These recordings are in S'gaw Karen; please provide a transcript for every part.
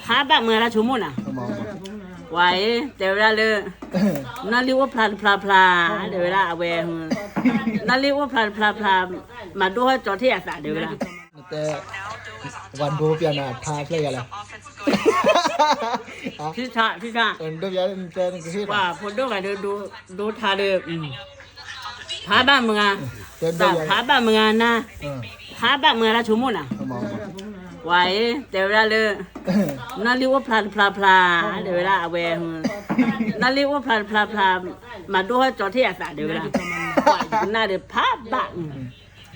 ဖးဘၣ်မုၢ်ဂၤတၢ်ဆိကမိၣ်နၤ, ပှၤအံၤ တဲဝဲဒၣ်လၢ နီၢ်လံၢ်အိၣ်ဖျါတဖျါဖျါ, တဲဝဲဒၣ်အဝဲ နီၢ်လံၢ်အိၣ်ဖျါတဖျါဖျါ, မၤဒိၣ်ဟီၣ်ကၠီထံၣ်အသး တဲဝဲဒၣ်. နတဲ ပှၤဒိပျးနၤထါဖျၢၣ်ယၤလဲၣ်. ဖံထါ ဖံထါ, ပှၤဖိဒိၣ်ဂၤဒီး ဒိထါဒီး ဖးဘၣ်မုၢ်ဂၤ, ဖးဘၣ်မုၢ်ဂၤနၤ, ဖးဘၣ်မုၢ်ဂၤတၢ်ဆိကမိၣ်နၤ, ပှၤအံၤ တဲဝဲဒၣ်လၢ နီၢ်လံၢ်အိၣ်ဖျါတဖျါဖျါ, တဲဝဲဒၣ်အဝဲ နီၢ်လံၢ်အိၣ်ဖျါတဖျါဖျါ, မၤဒိၣ်ဟီၣ်ကၠီထံၣ်အသး တဲဝဲဒၣ်. ပှၤကနၣ်ဒီးဖးဘၣ်,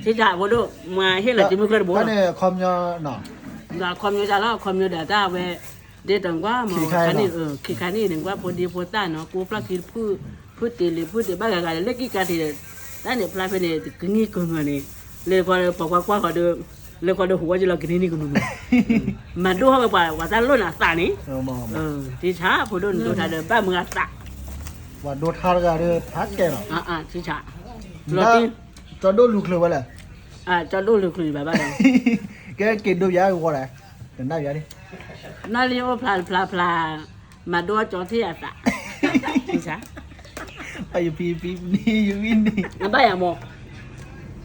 ထံထါဖိဒိၣ် မၤဟ့ၣ်လီၤတံၤမုၢ်ကျၢၢ်တဘိလီၤ. ခီပညီတၢ်လီၤ ခီပညီဒီးတၢ်အဝဲ ဒ်သိးကွၢ်မ့ၢ် ခံခါန့ၣ် ခံခါန့ၣ်န့ၣ် ကွၢ်ဖိဒံဖိသၣ်နီၤ ကိးဖျီၣ်ခံတဖုၣ် ဖုၣ်တ့ၢ်လံၤ ဖုၣ်တ့ၢ်ဘၣ်ဂၤဂၤဒီး လၢကံၣ်ကါတ့ၢ်ဒီး တၢ်န့ၣ်ဖျါဖဲန့ၣ် ကနံၣ်ကမၢၢ်န့ၣ် လၢကွၢ်လၢပှၤကွၢ်ကွၢ်ဃီဒီး လၢကွၢ်ဒီးဟူးဝဲက့ၤလီၤ ကနံၣ်နံၣ်ကနူၤနူၤ မၤဒိၣ်ဟီၣ်ဝဲပှၤ ပှၤတၢ်လိၣ်နၤသးန့ၣ် ထံဆး ဖိဒိၣ်နဒိထါဒီး ဘၣ်မုၢ်ဂၤသး ပှၤဒိထါတဂၤဒီး ဖးကဲလီၤ ထံဆး ကၠီဒိၣ်လူၤချုးဝဲလဲၣ် ကၠီဒိၣ်လူၤချုးဘၣ်ဘၣ်ဒီး ကဲက့ၤဒိယါကဝီၤလဲၣ် နနၢ်ယါန့ၣ် နီၢ်လံၢ်အိၣ်ဖျါတဖျါဖျါ မၤဒိၣ်ကၠီထံၣ်အသး ထံဆး ယဖံဖံနံၤယဝံၣ်နံၤ နဘၣ်ယၤမး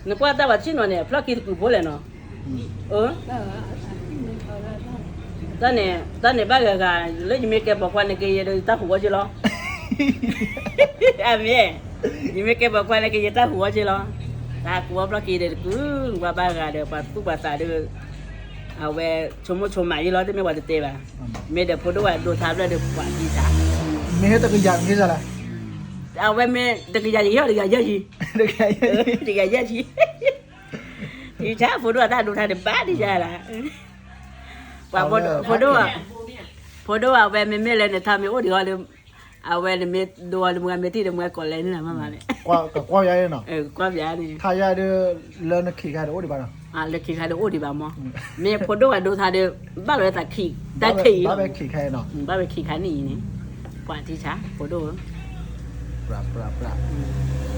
နကွၢ်တၢ်ပှၤဆ့ၣ်နီၤန့ၣ် ဖျီၣ်ခံတကုာ်ဖိလဲၣ်နီၤ တၢ်န့ၣ် တၢ်န့ၣ်ဘၣ်ဂၤဂၤ လၢယမ့ၢ်ကဲပိာ်ခွါန့ၣ်က့ၤယဲဒီးယတၢ်ဟူးဝဲက့ၤလီၤ အမ့ၢ် ယမ့ၢ်ကဲပိာ်ခွါန့ၣ်က့ၤယတၢ်ဟူးဝဲက့ၤလီၤ တၢ်ကူဝဲဖျီၣ်ခံဒီးတကုာ် ကွၢ်ဘၣ်ဂၤဒီး ပှၤသူၣ်ပှၤသးဒီး အဝဲဆိကမိၣ်ဆိကမးယံလီၤ တမ့ၢ်ပှၤတတဲဘၣ် မ့ၢ်ဒီးဖိဒိၣ်ဝဲဒိထါဖျၢၣ်ဒီးပှၤသံသး မ့ၢ်တကယၤမ့ၢ်သးလဲၣ် အဝဲမ့ၢ်တကယၤယဟ့ၣ်အီၤတကယၤယဲၢ်ဆံ တကယၤယဲၢ်ဆံ ယဆါဖိဒိၣ်အတၢ်ဒိထါန့ၣ်ဘၣ်ဒ်ယါလီၤ ပှၤဖိဒိၣ် ဖိဒိၣ်အဝဲမ့မ့ၢ်လၢနထါမ့ၢ်အိၣ်ဒံးအီၤလၢ အဝဲနမ့ၢ်ဒိအီၤလၢမုၢ်ဂၤမ့ၢ်ထံၣ်ဒီးမုၢ်ဂၤကိးလဲၣ်န့ၣ်လီၤမ့ၢ်မးလဲၣ် ကွၢ်ယါန့ၣ်နီၤ ကွၢ်ယါန့ၣ် ထါယါဒီး လၢနခံးခါဒီးအိၣ်ဒံးဘၣ်နီၤ လၢခံးခါဒီးအိၣ်ဒံးဘၣ်မး မ့ၢ်ဖိဒိၣ်ဝဲဒိထါဒီး ဘၣ်လီၤဝဲသးခံး တၢ်ခံးအံၤ ဘၣ်ဝဲခံးခါအံၤနီၤ ဘၣ်ဝဲခံးခါန့ၣ်အံၤန့ၣ် ပှၤထံဆါ ဖိဒိၣ် ပြပြပြ